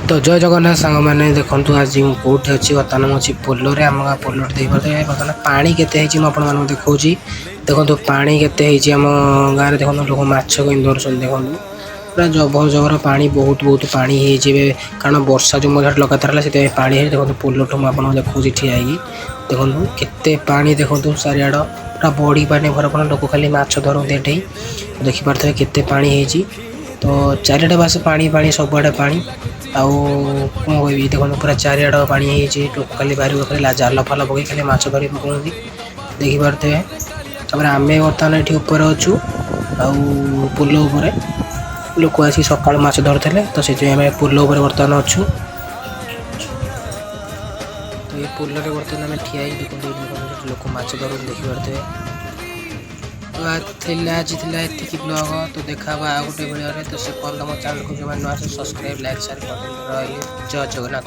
ତ ଜୟ ଜଗନ୍ନାଥ ସାଙ୍ଗମାନେ, ଦେଖନ୍ତୁ ଆଜି ମୁଁ କେଉଁଠି ଅଛି। ବର୍ତ୍ତମାନ ମୁଁ ଅଛି ପୋଲରେ, ଆମ ଗାଁ ପୋଲରେ ଦେଖିପାରୁଥିବେ। ବର୍ତ୍ତମାନ ପାଣି କେତେ ହେଇଛି ମୁଁ ଆପଣମାନଙ୍କୁ ଦେଖାଉଛି। ଦେଖନ୍ତୁ ପାଣି କେତେ ହେଇଛି ଆମ ଗାଁରେ। ଦେଖନ୍ତୁ ଲୋକ ମାଛ କେମିତି ଧରୁଛନ୍ତି। ଦେଖନ୍ତୁ ପୁରା ଜବର ଜବର ପାଣି, ବହୁତ ବହୁତ ପାଣି ହେଇଛି ଏବେ, କାରଣ ବର୍ଷା ଯେଉଁ ମୋ ଲଗାତାର ହେଲା ସେଥିପାଇଁ ପାଣି ହେଇଛି। ଦେଖନ୍ତୁ ପୋଲଠୁ ମୁଁ ଆପଣଙ୍କୁ ଦେଖାଉଛି ଠିଆ ହେଇକି। ଦେଖନ୍ତୁ କେତେ ପାଣି, ଦେଖନ୍ତୁ ଚାରିଆଡ଼ ପୁରା ବଢ଼ି ପାଣି ଭରପୂର। ଲୋକ ଖାଲି ମାଛ ଧରନ୍ତି ଏଠି। ଦେଖିପାରୁଥିବେ କେତେ ପାଣି ହେଇଛି। ତ ଚାରିଆଡ଼େ ବାସ ପାଣି ପାଣି, ସବୁଆଡ଼େ ପାଣି। ଆଉ କ'ଣ କହିବି, ଦେଖନ୍ତୁ ପୁରା ଚାରିଆଡ଼ ପାଣି ହେଇଯାଇଛି। ଲୋକ ଖାଲି ବାରିକୁ ଖାଲି ଜାଲ ଫାଲ ପକେଇ ଖାଲି ମାଛ ଧରି ପକାଉଛନ୍ତି, ଦେଖିପାରୁଥିବେ। ତାପରେ ଆମେ ବର୍ତ୍ତମାନ ଏଠି ଉପରେ ଅଛୁ ଆଉ ପୋଲ ଉପରେ ଲୋକ ଆସି ସକାଳୁ ମାଛ ଧରୁଥିଲେ, ତ ସେଥିପାଇଁ ଆମେ ପୋଲ ଉପରେ ବର୍ତ୍ତମାନ ଅଛୁ। ତ ଏଇ ପୋଲରେ ବର୍ତ୍ତମାନ ଆମେ ଠିଆ ହେଇକି, ଦେଖନ୍ତୁ ଏଇଠି, ଦେଖନ୍ତୁ ସେଠି ଲୋକ ମାଛ ଧରୁଛନ୍ତି, ଦେଖିପାରୁଥିବେ। ତ ଥିଲା ଆଜି ଥିଲା ଏତିକି ବ୍ଲଗ। ତ ଦେଖା ହବା ଆଉ ଗୋଟେ ଭିଡ଼ିଓରେ। ତ ସେ ପର୍ଯ୍ୟନ୍ତ ମୋ ଚ୍ୟାନେଲକୁ ଯେଉଁମାନେ ନୂଆ ସବସ୍କ୍ରାଇବ୍, ଲାଇକ୍, ସେୟାର କରିଦିଅନ୍ତୁ। ରହିଲି, ଜୟ ଜଗନ୍ନାଥ।